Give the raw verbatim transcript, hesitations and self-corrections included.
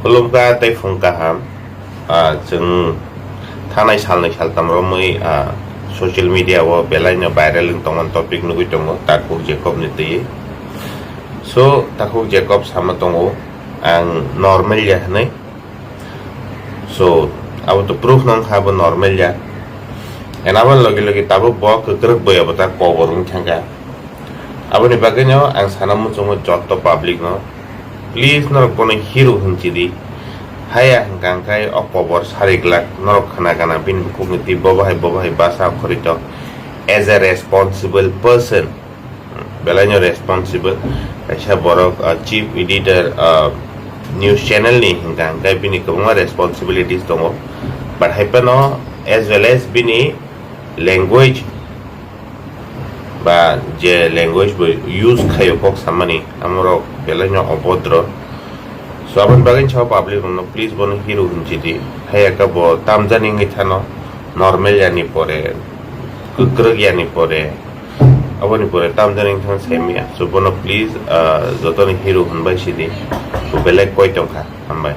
Khulumkha tei phung kaham. Ah, chwng thanai salnwi saltam romwi, ah, social media o belai no viral wng tongmani topic nugwi tongo, Takhuk Jacob ni twi. So, Takhuk Jacob sama tongo, ang normal ya hwnwi. So, abo to proof nang kha bo normal ya. And abo logi logi tabuk bo kwkrwk boya bo ta kobor wng thangkha. Aboni bagwi no ang sana muchungo jotto public no, please norok bono hero hwnchi di. Haya hwnkha hwnkhe o kobor sari glak norok khna gana bini bukhukni twi bo bahai bo bahai basa khori tok. As a responsible person, belai no responsible kaisa borok, uh, chief editor, uh, news channel ni hwnkha hwnkhe bini kwbangma responsibilities tongo, but hai phano as well as bini language ba je language bo use khaio kok samani amorok belai no obodro. So aboni bagwi sa public rokno please bono hero hwnchi di. Haya khe bo tamjani wngwi thano normal yani pore, kwkrwk yani pore, aboni pore tamjani wngwi thano saimaya. So bono please, ah, jotoni hero hwnbai sidi. Bo belai koi tongkha. Hambai.